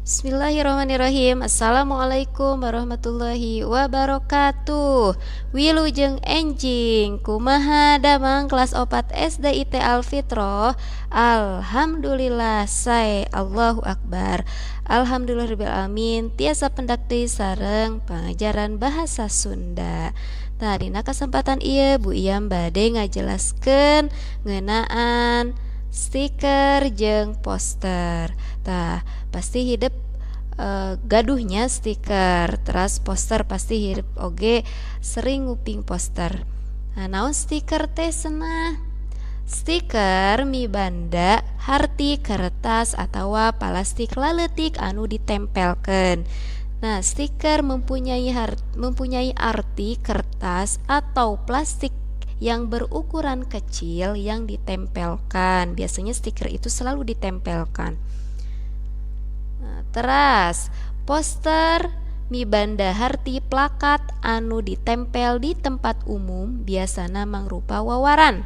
Bismillahirrahmanirrahim. Assalamualaikum warahmatullahi wabarakatuh. Wilujeng enjing. Kumaha damang kelas 4 SD IT Al-Fitroh? Alhamdulillah sae, Allahu Akbar. Alhamdulillahirabbil alamin. Tiasa pendak deui sareng pangajaran bahasa Sunda. Tah, dina kesempatan ieu Bu Iyam bade ngajelaskeun ngeunaan stiker jeung poster. Tah, pasti hidep gaduhnya stiker, teras poster, pasti hidep oge sering nguping poster. Nah, naon stiker teh cenah? Stiker mibanda harti kertas atawa plastik laleutik anu ditempelkeun. Nah, stiker mempunyai arti kertas atau plastik yang berukuran kecil yang ditempelkan. Biasanya stiker itu selalu ditempelkan. Nah, teras poster mibanda harti plakat anu ditempel di tempat umum, biasana mangrupa wawaran.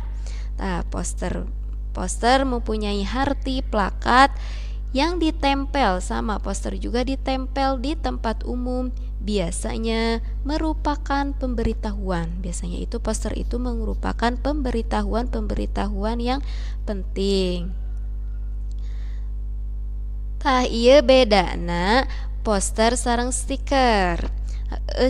Nah, poster poster mempunyai harti plakat yang ditempel, sama poster juga ditempel di tempat umum, biasanya merupakan pemberitahuan. Biasanya itu poster itu merupakan pemberitahuan-pemberitahuan yang penting. Tah, ieu bedana poster sareng stiker.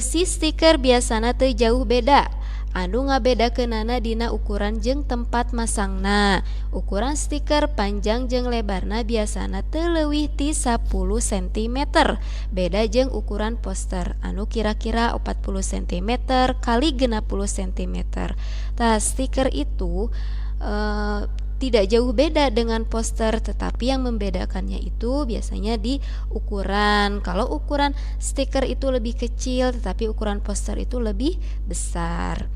Si stiker biasana teu jauh beda, anu ngabedakeunana dina ukuran jeung tempat masangna. Ukuran stiker panjang jeung lebarna biasana teu leuwih ti 10 cm, beda jeung ukuran poster anu kira-kira 40 cm kali 60 cm. Tah, stiker itu tidak jauh beda dengan poster, tetapi yang membedakannya itu biasanya di ukuran. Kalau ukuran stiker itu lebih kecil, tetapi ukuran poster itu lebih besar.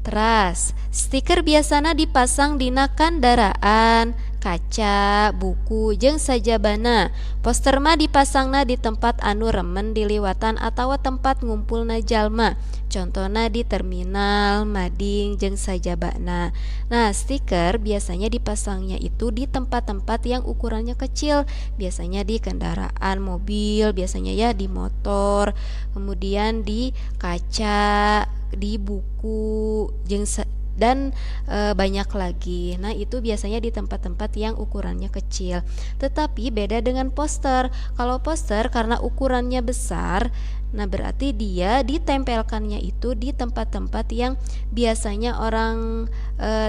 Teras, stiker biasana dipasang dina kandaraan, kaca, buku, jeung sajabana. Poster mah dipasangna di tempat anu remen diliwatan atawa tempat ngumpulna jalma. Contohna di terminal, mading, jeung sajabana. Nah, stiker biasanya dipasangnya itu di tempat-tempat yang ukurannya kecil, biasanya di kendaraan mobil, biasanya ya di motor, kemudian di kaca, di buku, jeung dan banyak lagi. Nah, itu biasanya di tempat-tempat yang ukurannya kecil. Tetapi beda dengan poster. Kalau poster karena ukurannya besar, nah berarti dia ditempelkannya itu di tempat-tempat yang biasanya orang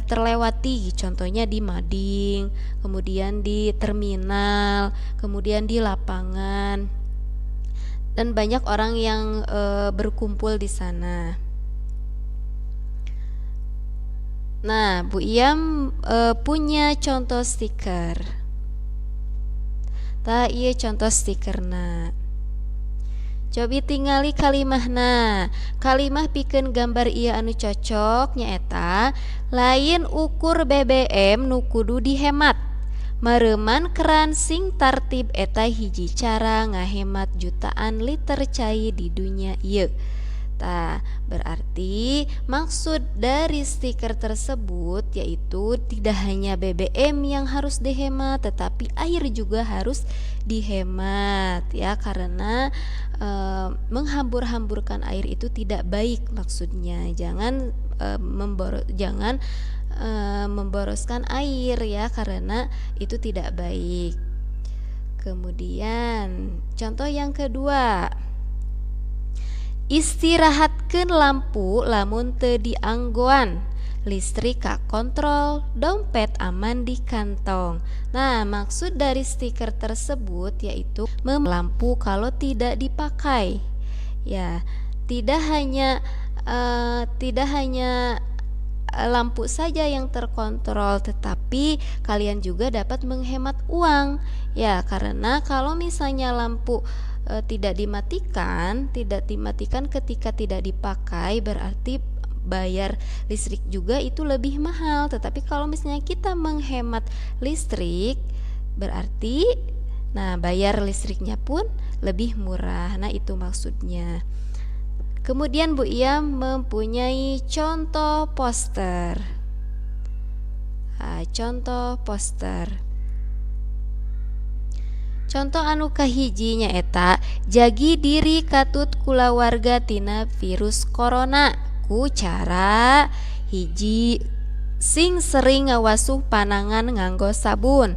terlewati. Contohnya di mading, kemudian di terminal, kemudian di lapangan. Dan banyak orang yang berkumpul di sana. Nah, Bu Iyam punya contoh stiker. Tah, ieu contoh stikerna. Cobi tingali kalimahna. Kalimah pikeun gambar ieu anu cocok nyaeta lain ukur BBM nu kudu dihemat. Mareuman keran sing tartib eta hiji cara ngahemat jutaan liter cai di dunya ieu. Tah, berarti maksud dari stiker tersebut yaitu tidak hanya BBM yang harus dihemat, tetapi air juga harus dihemat ya, karena menghambur-hamburkan air itu tidak baik maksudnya. Jangan memboroskan air ya, karena itu tidak baik. Kemudian contoh yang kedua, istirahatkeun lampu lamun teu dianggoan, listrik kakontrol, dompet aman di kantong. Nah, maksud dari stiker tersebut yaitu lampu kalau tidak dipakai. Ya, tidak hanya lampu saja yang terkontrol, tetapi kalian juga dapat menghemat uang. Ya, karena kalau misalnya lampu tidak dimatikan ketika tidak dipakai, berarti bayar listrik juga itu lebih mahal. Tetapi kalau misalnya kita menghemat listrik, berarti nah bayar listriknya pun lebih murah. Nah, itu maksudnya. Kemudian Bu Iyam mempunyai contoh poster. Nah, contoh poster. Contoh anu kahiji nyaeta jagi diri katut kulawarga tina virus corona ku cara hiji sing sering ngawasuh panangan nganggo sabun.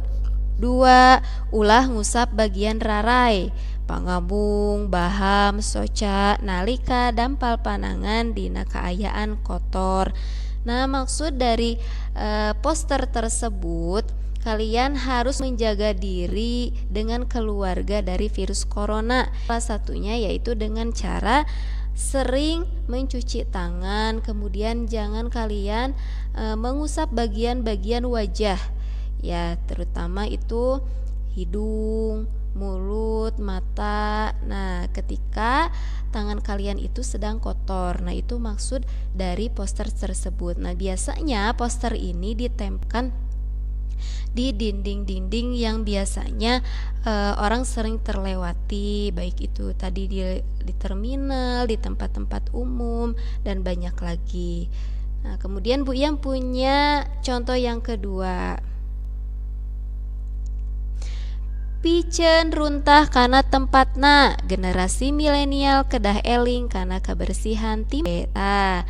2, ulah ngusap bagian rarai, pangambung, baham, soca nalika dampal panangan dina kaayaan kotor. Nah, maksud dari poster tersebut, kalian harus menjaga diri dengan keluarga dari virus corona. Salah satunya yaitu dengan cara sering mencuci tangan, kemudian jangan kalian mengusap bagian-bagian wajah, ya, terutama itu hidung, mulut, mata. Nah, ketika tangan kalian itu sedang kotor. Nah, itu maksud dari poster tersebut. Nah, biasanya poster ini ditempelkan di dinding-dinding yang biasanya orang sering terlewati, baik itu tadi di terminal, di tempat-tempat umum, dan banyak lagi. Nah, kemudian Bu Iyam punya contoh yang kedua. Piceun runtah kana tempatna, generasi milenial kedah eling kana kebersihan tim. Nah,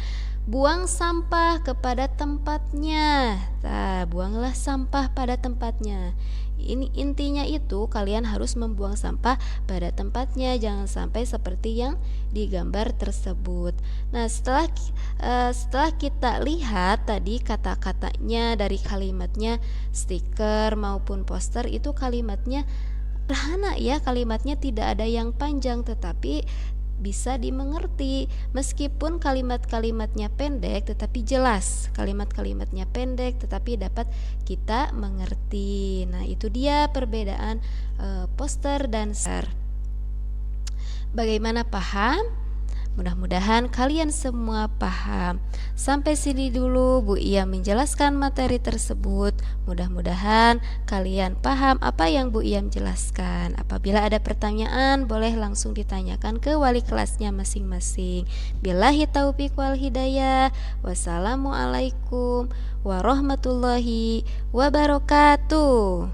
buang sampah kepada tempatnya. Nah, buanglah sampah pada tempatnya. Ini intinya itu kalian harus membuang sampah pada tempatnya, jangan sampai seperti yang digambar tersebut. Nah, setelah kita lihat tadi kata-katanya dari kalimatnya stiker maupun poster itu kalimatnya sederhana ya, kalimatnya tidak ada yang panjang tetapi bisa dimengerti. Meskipun kalimat-kalimatnya pendek tetapi jelas, kalimat-kalimatnya pendek tetapi dapat kita mengerti. Nah, itu dia perbedaan poster dan stiker. Bagaimana, paham? Mudah-mudahan kalian semua paham. Sampai sini dulu Bu Iyam menjelaskan materi tersebut. Mudah-mudahan kalian paham apa yang Bu Iyam jelaskan. Apabila ada pertanyaan, boleh langsung ditanyakan ke wali kelasnya masing-masing. Billahi taufik wal hidayah. Wassalamualaikum warahmatullahi wabarakatuh.